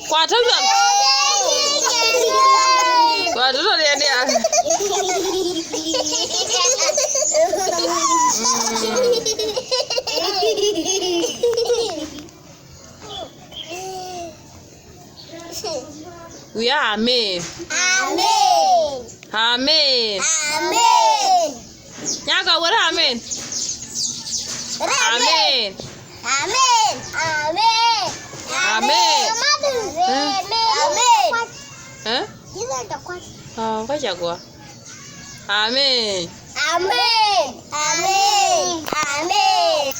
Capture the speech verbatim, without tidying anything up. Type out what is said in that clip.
Kua tɔ̱ luɛl. Kua tɔ̱ tɔ̱ diaal diaal. Wi̱i̱ amen. Amen. Amen. Amen. Nyakɔ wër amen. Amen. Amen. Amen. Amen. Amen. Amen. Ɛ? Ɔ, kä cɛ guɔ. Amen. Amen. Amen. Amen.